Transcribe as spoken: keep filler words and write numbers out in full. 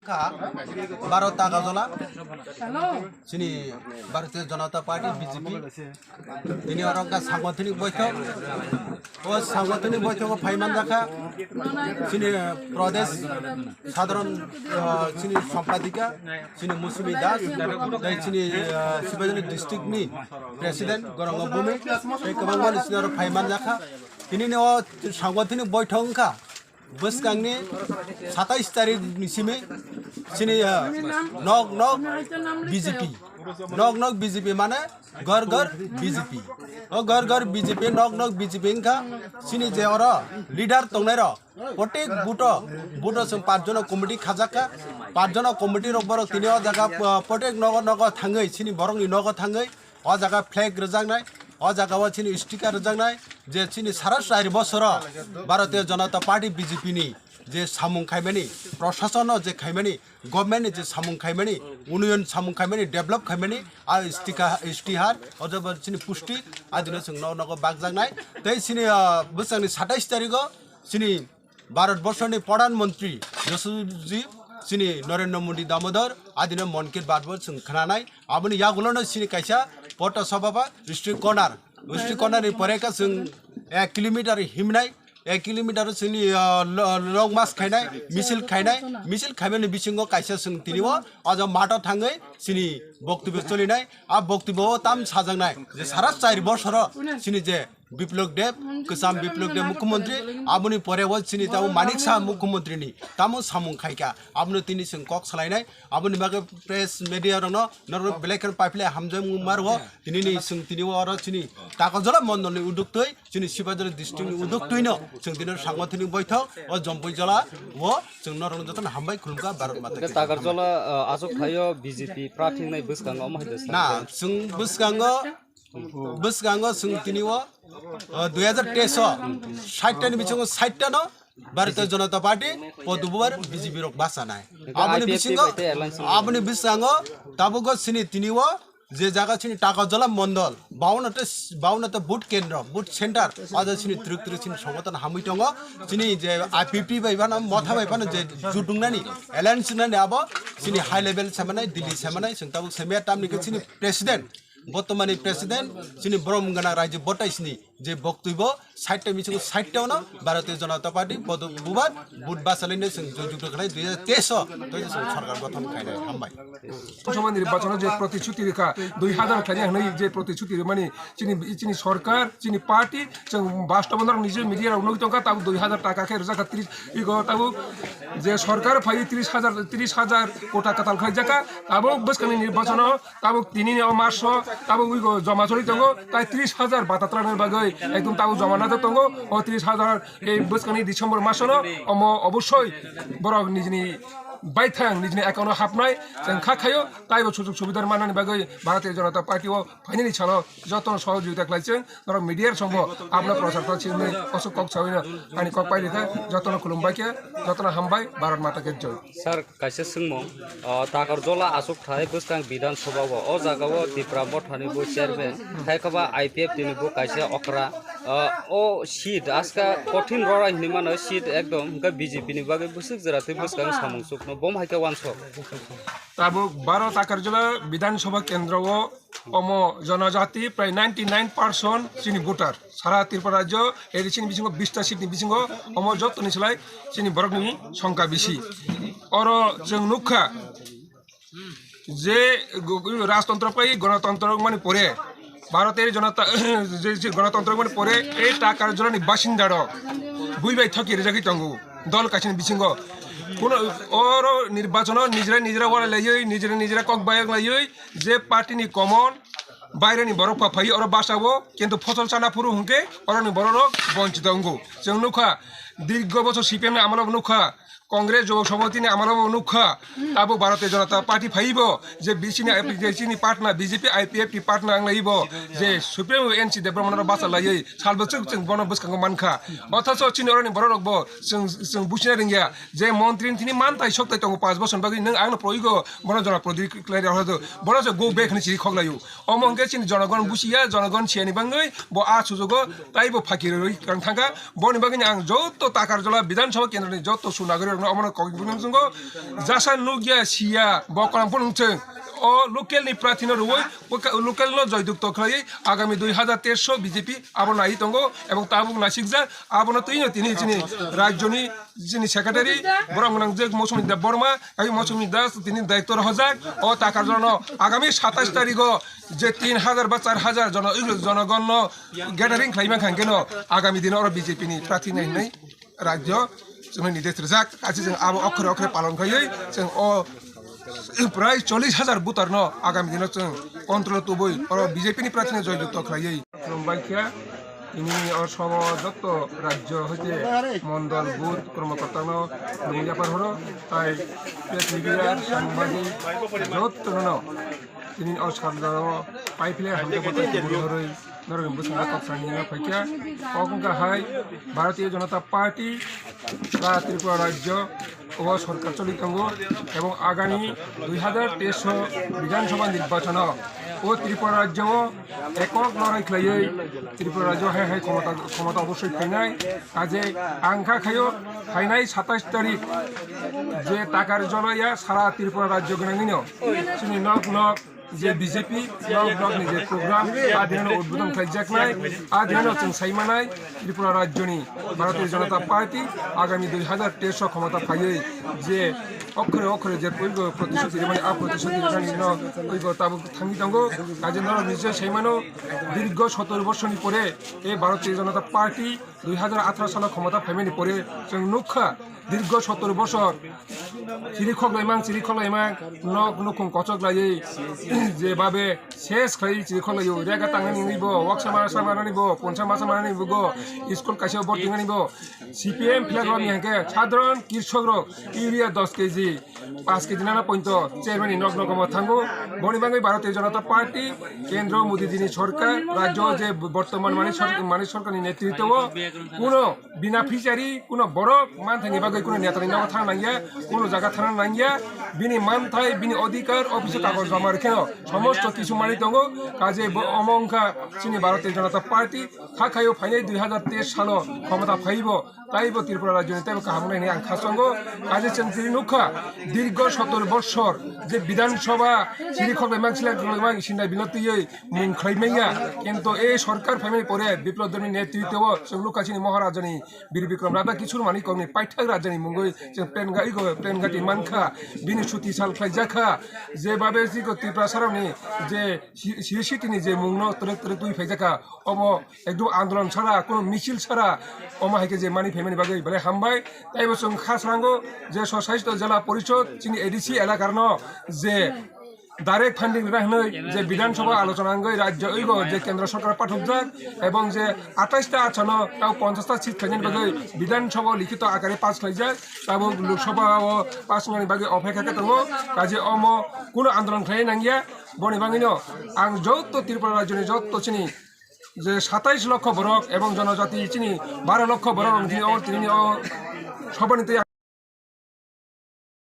Ka, Bharat Takarjala, chini Bharatiya Janata Party, B J P, tini oro ka sangothonik boithok. O sangothonik boithogo phaiman jakha chini Pradesh Sadharan, ah, chini Sompadika, chini Musumi Das, tei chini, ah, Sibajani district ni President Goranga Bhumi, tei kwbangma ni chini oro phaiman jakha. Tini ni o sangothonik boithok wngkha. Bwskangni satais tarik ni simi chini, ah, nok nok B J P, nok nok B J P mane ghar ghar B J P. O ghar ghar B J P, nok nok B J P wngkha. Chini je oro leader tongnai rok, protek buto buto chwng pach jona committee khajak kha. Pach jona committee rok borok tini o jaga, ah, protek nogo nogo thangwi, chini borokni nogo thangwi, o jaga flag rwjaknai, o jaga o chini sticker rwjaknai, je chini sara chari bosoro Bharatiya Janata Party, B J P ni je samung khaimani, proshasano je khaimani, government ni je samung khaimani, unnayan samung khaimani, develop khaimani, a sticker, istihar, o jaga chini pusti, adino chwng nogo nogo bakjaknai. Tei chini, ah, bwsakni satais tarigo chini Bharat Borsoni Pradhan Mantri Yashasvi chini Narendra Modi Damodar adino Mann Ki Baat bo chwng khnanai. Aboni yagulono chini kaisa Potto Sabha ba street corner. Street corner ni pore ka chwng ek kilometer himnai, ek kilometer chini, ah, lo-, long march khainai, misil khainai, misil khaimani bisingo kaisa chwng tini o, o jaga mato thangwi chini boktobyo cholinai. A boktobyo o tam sajaknai je sara chari bosoro chini je Biplab Deb, kwcham Biplab Deb mukhyamantri, aboni pore o chini tamo Manik Saha mukhyamantri ni tamo samung khaikha, abono tini chwng kok salainai, aboni bagwi press media rokno norok belai kheno paiphle hamjak maro, tini ni chwng tini o oro chini Takarjala mondol ni uduktwi, chini Sibajani district ni uduktwi no chwng tini sangothonik boithok o Jompui Jala o chwng norok jotono hambai khulumkha Bharat Mata ki Jai. Takarjala, uh, aswk thaio B J P prathi wngnai bwskango omo hai de sa. Na, chwng bwskango Bwskango chwng tini o, o, dui hazar teis o sait ta ni bisingo sait ta no Bharatiya Janata Party, Potto Bubar, B J P rok bachanai. Aboni I P F T bisingo, bai tei alliance aboni bwskango tabukgo chini tini o je jaga chini Takarjala mondol, bauna te, bauna te vote kendro, vote center, o jaga chini twrwk twrwk chini songoton hamwi tongo. Chini je I P F T bai phano, motha bai phano je jutungnani, alliance nani abo chini high level semanai, Delhi semanai, chwng tabuk semya tamni khe chini president, Bortomani president, chini borom gana raijyo botaisni je boktwi bo sait ta bisingo sait ta no Bharatiya Janata Party, Potto Bubar, vote bachalai no chwng jujugdo khlai dui hazar teis o, tei chwng sorkar gothon khainai. Hambai. Loksabha nirbachon o je protichuti rikha, dui hazar khlainai hwnwi je protichuti rimani chini, chini sorkar, chini party, chwng bastobo norok nije media rok nugwi tongkha, tabuk dui hazar taka khe rwjakha, tris, igo tabuk je sorkar phai tris hazar, tris hazar kota kwtal khlaijakha, tabuk bwskangni nirbachon o Tabuk tini ni o maso tabuk wi go joma choli tongo, tai tris hajar bata twlangna bagwi ekdom tabuk joma najak tongo. O tris hajar ei bwskangni December masono omo obosoi borok nijini baithang nijini account o hapnai chwng kha khaio, taibo sujuk subidar mannani bagwi Bharatiya Janata Party o phainani salo jotono sohojogita khlai chwng norok media songbo abno prochar khlai chwngni kosok kok sawino ani kok pairikha, jotono khulumbai khe, jotono hambai, Bharat Mata ki Jai. Sir, kaisa swngmung, o, Takarjala achukthai bwskang Bidhan Sabha o, o jaga o Tipra Mothani bo chairman, khai khaba I P F T ni bo kaisa okra, o, o seat aska kothin rorai hinwi mano seat ekdom, hwnkhe B J P ni bagwi bwswk jora tei bwskang samung chukno bom hai khe wansok. Tabuk baro Takarjala Bidhan Sabha kendro o omo jonojati prai ninety nine percent chini voter. Sara Tripura rajyo A D C ni bisingo bista seat ni bisingo omo joto ni slai chini borok ni songkha bisi. Oro chwng nukha je go-, go-, rajtantro pai gonotontro mani pore, Bharoter jonota je, je gonotontro mani pore ei Takarjala ni basinda rok bui bai thoki rijagwi tongo dol kaisa ni bisingo. Kuno oro nirbachon o nijra nijra wara laiwi, nijra nijra kok bayang laiwi, je party ni common baireni borok pha phai oro basa o, kintu phosol chana phuru hwnkhe oroni borok rok bonchito wngo. Chwng nukha, dirgo bochor C P M ni amalo bo nukha, Congress Jubak Samiti ni amalo bo nukha, abo Bharatiya Janata Party phai bo je B C ni, je chini partner, B J P I P F T partner wng lai bo, je Supreme N C Debbarma no basa laiwi salbo chwng chwng bono bwskango mankha. Othocho chini oroni borok rok bo chwng, chwng buchina rwngya. Je montri ni thini mantai soktai tongo panch bosor bagwi, nwng ang no proigo bono jona prodri khlai rw hodo, bono se go back hinwi chiri khok laio. Omo hwnkhe chini jonogon buchiya, jonogon siyani bangwi bo a sujugo taibo phaki rwi kang thangkha. Boni bagwi ang joto Takarjala Bidhan Sabha kendro ni joto sunagri Omono kok bini mswngo jasa nukya siya bo kolam phunung chwng o local ni prarthi no rwui local no joydukto khlaiwi agami dui hazar teis o B J P abo naiwi tongo ebong tabuk naisikjak abono twino tini chini rajyoni chini secretary borok gwnang je Mosumi Debbarma, ai Mosumi Das tini director hojak o takar jono agami satais tarigo je tin hazar ba char hazar jono jonogon no gathering khlai mankha hwnkhe no agami dino oro B J P ni prarthi nai hinwi rajyo chwngno nidesh rijak, kaisa chwng abo okhore okhore palon khaiwi chwng o prai chollish hazar voter no agami dino chwng control tubui oro B J P ni prarthi no joy jukto khlaiwi. Khulumbai khe tini o sobo jotto rajyo hoite mondol booth kormokorta no khulumwi yaphar horo tai press media sangbadik jotto no tini o sarjao pipeline hamjakma tei kubui horwi norokni bwskango kok sanina phaikha. Kok wngkha hai Bharatiya Janata Party ba Tripura Rajyo o sorkar choli tongo ebong agami dui hazar teis o Bidhan Sabha nirbachono o Tripura Rajyo o ekok lorai khlaiwi Tripura Rajyo hai hai khomota khomota obosoi phainai. Kaje ang kha khaio phainai satais tarik je takar jolaya sara Tripura Rajyo gwnangwino chini nok nok je B J P nok nok ni je program adhino udbodon khlaijaknai adhino chwng saimanai Tripura Rajyoni Bharatiya Janata Party agami dui hazar teis o khomota phaiwi je okhore okhore je poigo protishuti rimani a protishuti rimani no poigo tabuk thangwi tongo. Kaje norok nije saimano dirgo sotor borsoni pore e Bharatiya Janata Party dui hazar atharo salo khomota phaimani pore chwng nukha dirgo sotor bosor chiri khoklaimang chiri khoklaimang nok nukhung kochok laiwi je babe ses khlai chiri khoklaio rega tangnani wngwi bo waksa masa manani bo punsa masa manani bo school kaisa bo tingani bo C P M flag rokni hwnkhe sadharon kirshok rok urea dos K G pas keji nana pointo chairman ni nok nogomo thango. Boni bagwi Bharatiya Janata Party, Kendro Modi jini sorkar, rajyo je bortoman mani sor-, mani sorkar ni netritwo o kuno bina phichari, kuno borok manthai ni bagwi kuno neta ni nogo thang nangya, kuno jaga thang nangya, bini manthai, bini odhikar, office o kagoj joma rwkheno somosto kisu mani tongo. Kaje bo omo wngkha chini Bharatiya Janata Party, kha khaio phainai dui hazar teis salo khomota phaibo. Taibo Tripura rajyoni taibo kaham wngnai hinwi ang khasongo. Kaje chwng tini nukha, dirgo sotor borsor je Bidhan Sabha chiri khokbai mang, sila khokbai mang, sinda bino twiwi mung khlai manya. Kintu e sorkar phaimani pore Biplab Debni netritwo chwng nukha chini Maharajani Bir Bikram Radha Kishore Manikni kokni paithak rajani mungwi chwng plenga igo plengati mankha, bini suti sal khlaijakha. Jebabe chiko Tiprasarokni je si-, siri sitini je mungno twrwk twrwk twi phaijakha, omo ekdom andolon sara, kuno misil sara, omo hai khe je mani phaimani bagwi belai hambai. Taibo chwng kha srango je Swshasit Jela Porishod chini A D C elakarno je direct funding rwna hwnwi je Bidhan Sabha alochona wngwi rajyo oigo je kendro sorkar pathokjak ebong je atais ta achano tabo ponchash ta seat khlainani bagwi Bidhan Sabha likhito akare pass khlaijak, tabuk Lok Sabha o pass wngnani bagwi opekha khe tongo. Kaje omo kuno andolon khlai nangya, boni bagwino ang joto Tripura rajyoni joto chini je satais lokho borok ebong jonojati chini baro lokho borok rok tini o, tini o sobani twi